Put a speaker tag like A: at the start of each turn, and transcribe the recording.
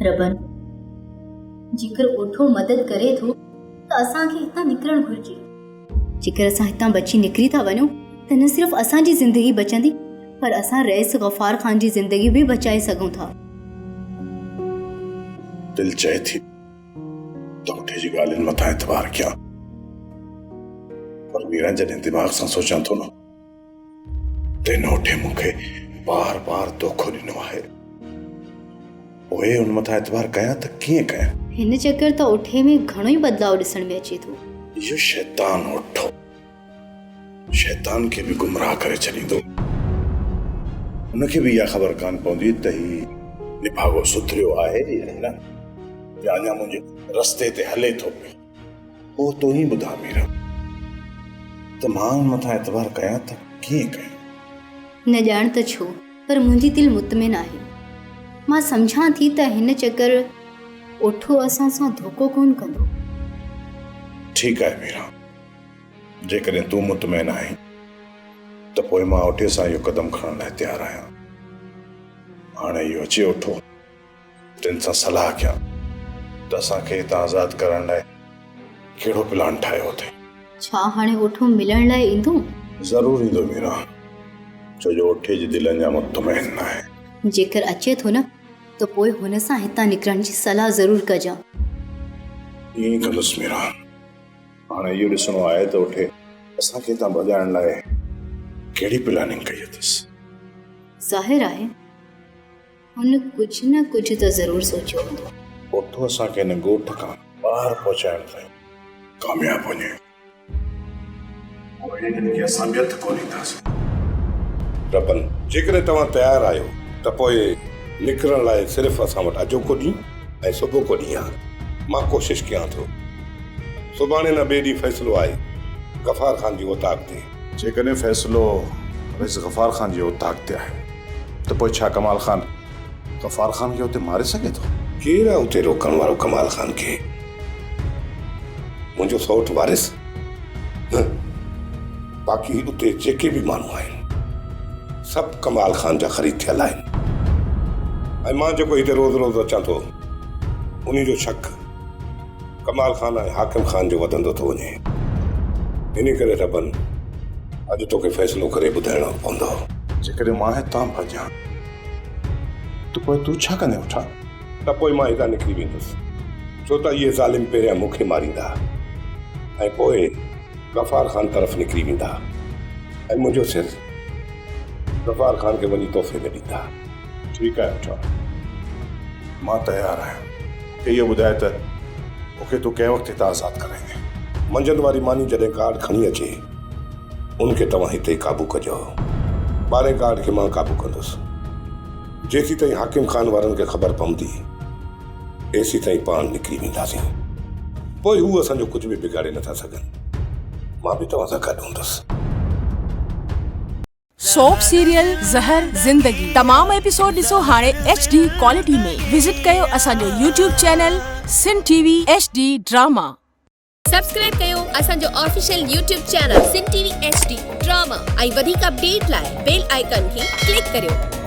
A: ربن، جيڪر اوٺو مدد ڪري ٿو ته اسان کي هتان نڪرڻ گهرجي. جيڪر اسان هتان بچي نڪري ٿا وڃون ته نه صرف اسان جي زندگي بچندي پر اسان رئيس غفار خان جي زندگي به بچائي سگهون ٿا.
B: دل چئي ٿي ته اوٺي جي ڳالهين مٿان اعتبار ڪيان پر ميران جڏهن دماغ سان سوچان ٿو نه ته هن اوٺي مون کي بار بار دوکو ڏنو آهي. پوء ان مٿان اعتبار ڪيان ته ڪيئن ڪيان؟
A: هن چڪر ته اوٺي ۾ گهڻو ئي بدلاء ڏسڻ ۾ اچي ٿو.
B: اهو شيطان اوٺو شيطان کي به گمراهه ڪري ڇڏيندو. هن کي به اها خبر ڪانه پوندي ته هي نڀاڳو سڌريو آهي يا نه، يا اڃا منهنجي رستي تي هلي ٿو پيو. پوء تون ئي ٻڌاء ميرا ته مان ان مٿان اعتبار ڪيان ته ڪيئن ڪيان؟
A: نه ڄاڻ ته ڇو پر منهنجي دل مطمئن آهي. مان سمجهان ٿي ته هن چڪر اوٺو اسان سان ڌوڪو ڪونه ڪندو.
B: ٺيڪ آهي ميرا، جيڪڏهن تون مطمئن آهين ته پوء مان اوٺي سان اهو قدم کڻڻ لاء تيار آهيان. هاڻي اهو اچي اوٺو. تن سان صلاح ڪيان ته اسان کي هتان آزاد ڪرڻ لاء ڪهڙو پلان ٺاهيو اٿئي.
A: ڇا هاڻي اوٺو ملڻ لاء ايندو؟
B: ضرور ايندو ميران، ڇو جو اوٺي جي دل اڃا مطمئن ناهي.
A: جيڪر اچي ٿو نه ته پوء هن سان هتان نڪرڻ جي صلاح ضرور ڪجان.
B: ائين ئي ڪندس ميران، هاڻي اهو ڏسڻو آهي ته اوٺي اسان کي هتان ڀڄائڻ لاء ڪهڙي پلاننگ ڪئي اٿس.
A: ظاهر آهي هن ڪجهه نه ڪجهه ته ضرور سوچيو هوندو.
B: اوٺو اسان کي هن ڳوٺ کان ٻاهر پهچائڻ تائين ڪامياب وڃي. پوء هن کي اسان به هٿ ڪونه اينداسين.
C: ربن، جيڪڏهن توهان تيار آهيو ته پوء نڪرڻ لاء صرف اسان وٽ اڄوڪو ڏينهن ۽ صبحوڪو ڏينهن آهي. مان ڪوشش ڪيان ٿو. سڀاڻي نه ٻئي ڏينهن فيصلو آهي غفار خان جي اوطاق تي.
B: جيڪڏهن فيصلو رئيس غفار خان جي اوطاق تي آهي ته پوء ڇا ڪمال خان غفار خان کي اتي ماري سگهي ٿو؟
C: ڪير آهي اتي روڪڻ وارو ڪمال خان کي؟ منهنجو سئوٽ وارث؟ نه، باقي اتي جيڪي به ماڻهو آهن سڀ ڪمال خان جا خريد ٿيل آهن ۽ مان جيڪو هتي روز روز اچان ٿو انهي جو شڪ ڪمال خان ۽ حاڪم خان جو وڌندو ٿو وڃي. انهي ڪري ربن اڄ توکي فيصلو ڪري ٻڌائڻو پوندو.
B: جيڪڏهن مان هتان ڀڄان ته پوء تون ڇا ڪندين اوٺا؟
C: ته پوء مان هتان نڪري ويندس، ڇو ته اهي ظالم پهريان مون کي ماريندا ۽ پوء غفار خان طرف نڪري ويندا ۽ منهنجو سر غفار خان کي وڃي تحفي ۾ ڏيندا.
B: ٺيڪ آهي اوٺا، مان تيار آهيان. اهو ٻڌاء ته مون کي تون ڪنهن وقت هتان آزاد ڪرائيندين؟
C: منجهند واري ماني جڏهن گارڊ کڻي اچي، ان کي توهان هتي ئي قابو ڪجو. ٻارهين گارڊ کي مان قابو ڪندس. جيسيتائين حاڪم خان وارن کي خبر پوندي، ايسيتائين پاڻ نڪري وينداسين. پوء هو اسان جو ڪجهه به بگاڙي نٿا سگهن. مان به توهان سان گڏ هوندس.
D: سوپ سيريل زهر زندگي تمام ايپيسوڊ ڏسو هاڻي ايڇ ڊي ڪوالٽي ۾ وزٽ ڪيو اسان جو YouTube channel Sindh T V H D drama.
E: Subscribe ڪيو اسان جو official YouTube channel Sindh T V H D drama ۽ وڌيڪ اپڊيٽ لاء بيل آئيڪان کي ڪلڪ ڪريو.